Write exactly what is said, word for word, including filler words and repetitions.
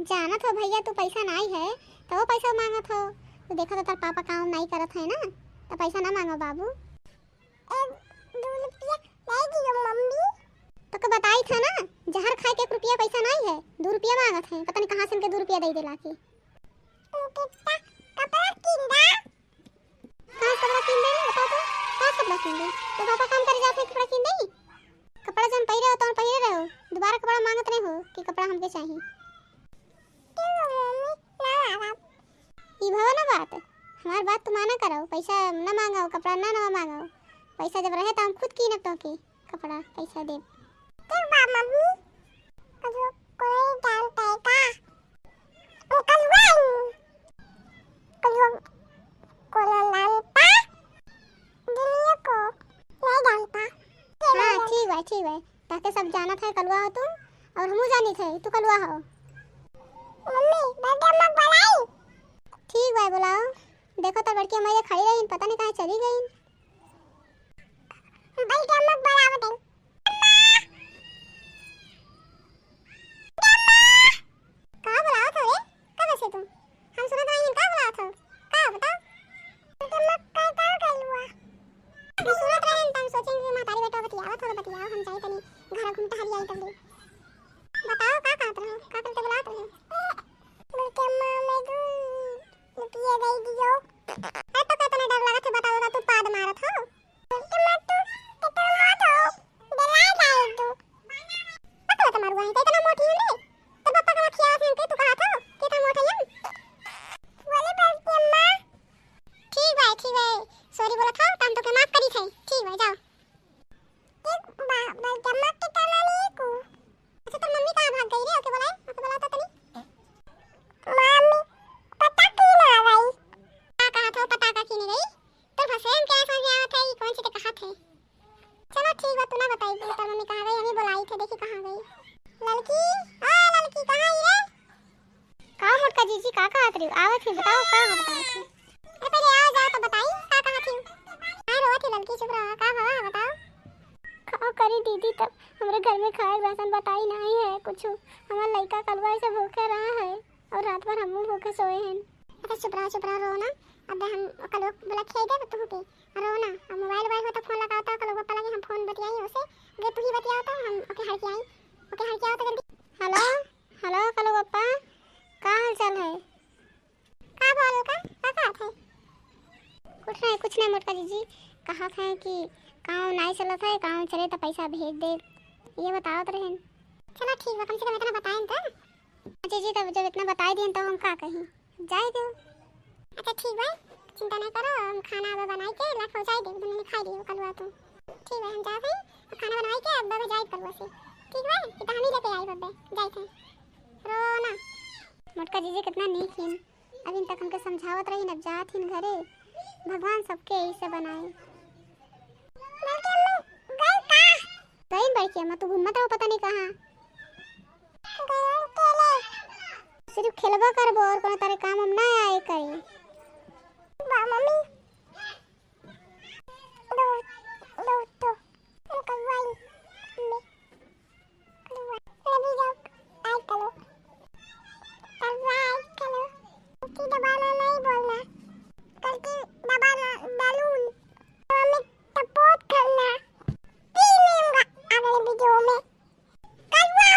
जानत हो भैया, तू पैसा नाई है, तो वो पैसा मांगत हो। तू देखा तो तार पापा काम नाई करत है ना, तो पैसा ना मांगो बाबू। ए, दो रुपया लाई दियो मम्मी। तो के बताई था ना, जहर खाए के एक रुपया पैसा नाई है, दो रुपया मांगत है, पता नहीं कहाँ से इनके दो रुपया दे देला के। उनके ता-, कपड़ा किन दा। कहाँ से कपड़ा किन दे, बताओ तो, कहाँ से कपड़ा किन दे? तो पापा काम करे जाते हैं, कपड़ा किन दे? कपड़ा जौन पहिरे हो, तौन पहिरे रहो, दोबारा कपड़ा मांगत नहीं हो कि कपड़ा हमके चाहिए। क्यों मम्मी, ना मांगब? ई भवा ना बात, हमार बात तू माना करो, पैसा ना मांगो, कपड़ा ना नवा मांगो, पैसा जब रहे तो हम खुद कीनब तोके कपड़ा, पैसा देब। ठीक बा मम्मी, कलुआ को नहीं जानता है का? वो कलुआ है। कलुआ को नहीं जानता, दुनिया को नहीं जानता। हाँ, ठीक बा, ठीक बा। ताके सब जानत है कलुआ हो तू, और हमहू जानित है तू कलुआ हो। मम्मी, बड़की अम्मा को बुलाई। ठीक बा, बुलाओ। देखो तो बड़की अम्मा ये खड़ी रही, पता नहीं कहाँ चली गई। बड़की अम्मा को बुलाओ। अम्मा! अम्मा! का बुलावत हो रे? कब से तू? हम सुनत रही, का बुलावत हो? का बताओ? तो मक्का का गलुआ। हम सुनत रहे, त हम सोचें कि महतारी बेटा बतियावत हो, बतियाओ, हम जाई तनी घर घूम टहल आई तब ले। बताओ, का कहत रहे? का करके बुलावत रहे? बोल के अम्मा, मैं दू रुपया दे दियो। अरे तो कितना डर लगत है, बताओ, तू पाद मारत हो। तो मत तू, तो मत हो, डरा जाए तू। पकड़ तो मारुआ है, तो इतना मोटी है रे। तो पापा का खियावत है, तू कहा था, कितना मोटा है हम? बोले बस के अम्मा। ठीक बा, ठीक बा, sorry बोला था, तो हम तो के माफ करी थे। ठीक बा, जाओ। एक बा-, बस के अम्मा के तना नहीं को। अच्छा, तो मम्मी कहाँ भाग गई रे? ओके बुलाए, ओके बुलाओ तो तनी। मम्मी, पता की ना गई? का कहा था, पता का की नहीं गई? तो फसेन क्या समझ में आवत है, ये कौन सी तो कहा थे? चलो ठीक बा, तू ना बताई, तोर मम्मी कहाँ गई, हमें बुलाई थे, देखी कहाँ गई। ललकी, ओ ललकी, कहाँ आई रे? का मोटका जीजी, का कहत रही? आवत ही, बताओ, का हो बतावत ही? अरे पहले आओ, जाओ तो बताई, का कहत ही? हाँ, रोवत ही ललकी, चुप रहा, का भवा, बताओ। का करी दीदी, तब हमरे घर में खाए के राशन बताई नहीं है कुछ, हमार लइका कलुआ से भूखे रहा है। और रात भर हमहू भूखे सोए हैं। अच्छा चुप रहा, चुप रहा, रो ना। अब हम कलुआ बुला खियाई देब तुहू के। रो ना, अब मोबाइल वोबाइल हो तो फोन लगाओ तो कलुआ पापा लगे हम फोन बतियाई ओसे। अगर तू ही बतियाओ तो हम ओके हड़के आई, ओके हड़के आओ तो जल्दी। हेलो, हेलो कलुआ पापा, का हाल चाल है? का बोल का, का कहत है? कुछ नहीं, कुछ नहीं मोटका जीजी, कहत है कि काम नाई चलत है, काम चले तो पैसा भेज दे, ये बतावत रहन। चलो ठीक बा, कम से कम इतना बताएं तो। जीजी, तब जब इतना बताई दिहन, तब हम का कही? जाए दो। अच्छा, ठीक बा, चिंता ना करो, हम खाना अब बनाई के ला पहुँचाई देब, दुनू खाई लियो कलुआ तू। ठीक बा, हम जात हई, खाना बनवाई के अब भेजाई कलुआ से। ठीक बा, कि तो हम ही लेके आई बब्बे, जाए थे। रो ना। मोटका जीजी कितना नीक हिन, अभी तक हमके समझावत रही, अब जात हिन घरे। भगवान सबके यही से बनाए। बड़की अम्मा, गई का? गई बड़की अम्मा, तू घूमत रहो पता नहीं कहाँ। गई अकेले। सिर्फ खेलबो करबो और कोनो तरह काम हम ना आए करी। बा मम्मी। दो, दो तो। हम कलवाई में। कलवाई। लगी जाओ। आई कलो। कलवाई कलो। गलती दबाना नहीं बोलना। गलती दबाना, balloon। मम्मी support करना। फिर मिलूंगा अगले video में। कलवा